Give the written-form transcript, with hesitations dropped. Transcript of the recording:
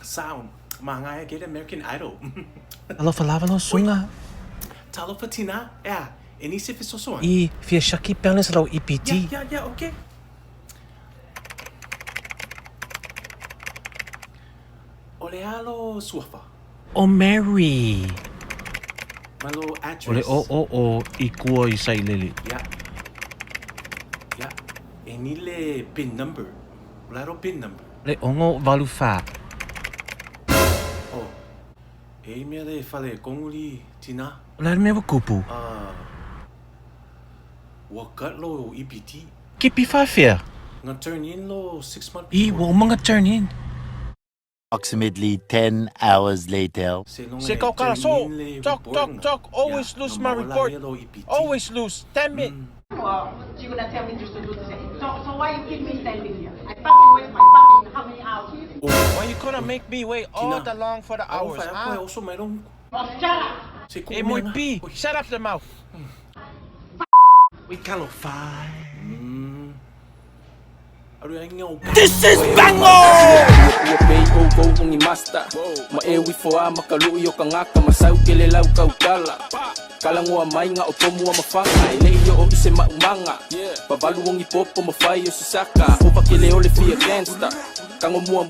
Sound. Magaia get American Idol. Talofa lava lau susuga. Talofa tina, ea, e nisi fesoasoani. I fia siaki balance lau EPT. Ya, ya, ya, ok. O le a lo suafa? O Mary. Ma lo address. O le OOO i kua i Sailele. Ya. Ya. E ni le pin number. O le a lo pin number? Le 6 8 4. Oh. E i mea le fale konguli tina. O le a le mea ua kupu? Ah. Ua cut lo EPT. Kipi faafea? Nga turn in lo 6 month I, before. ua uma nga turn in. Approximately 10 hours later. Se kau so, talk, talk, talk, always lose my report. Always lose, damn it. Well, you're gonna tell me just to do the same. So why you keep me standing here? I fucking waste my fucking how many hours? Why you gonna make me wait all the long for the hours, huh? Oh, shut up! E moi pi, shut up the mouth. We qualify. This is Bango! Ua pei oukou ongi master Ma e wifo a makaluʻi o kagaka Masau ke le lau kautala Kalagoa mai ga o tomu a mafaga E leʻi oo i se maʻumaga Pavalu ogi popo ma fai o se saka Ova kele o le fia gangsta Kago mua.